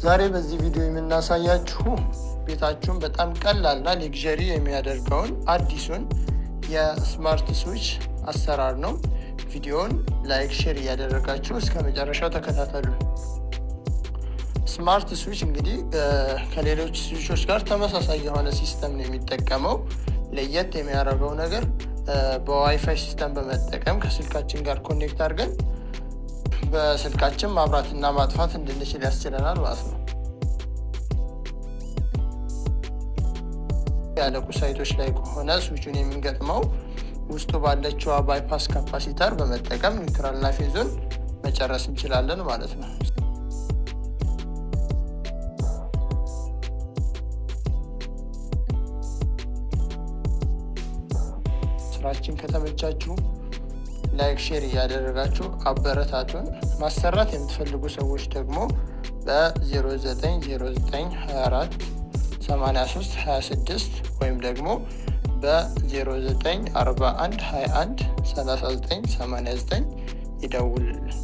ዛሬ በዚህ ቪዲዮ የምናሳያችሁ ቤታችሁን በጣም ቀላልና luxury የሚያደርገውን አዲሱን የ smart switch አሰራር ነው። ቪዲዮውን like፣ share እያደረጋችሁ እስከ መጨረሻው ተከታተሉ። Smart switch እንግዲህ ከሌሎች switch ኦች ጋር ተመሳሳይ የሆነ system ነው የሚጠቀመው። ለየት የሚያደርገው ነገር በ WiFi system በመጠቀም ከስልካችን ጋር connect አድርገን በስልካችን ማብራትና ማጥፋት እንድንችል ያስችለናል ማለት ነው። ያለቁ site ኦች ላይ ከሆነ ስዊቹን የምንገጥመው ውስጡ ባለችዋ bypass capacitor በመጠቀም neutral ና phase ኡን መጨረስ እንችላለን ማለት ነው። ስራችን ከተመቻችሁ like፣ share እያደረጋችሁ አበረታቱን። ማሰራት የምትፈልጉ ሰዎች ደግሞ በ090924 83 26 ወይም ደግሞ በ0941 21 39 89 ይደውሉልን።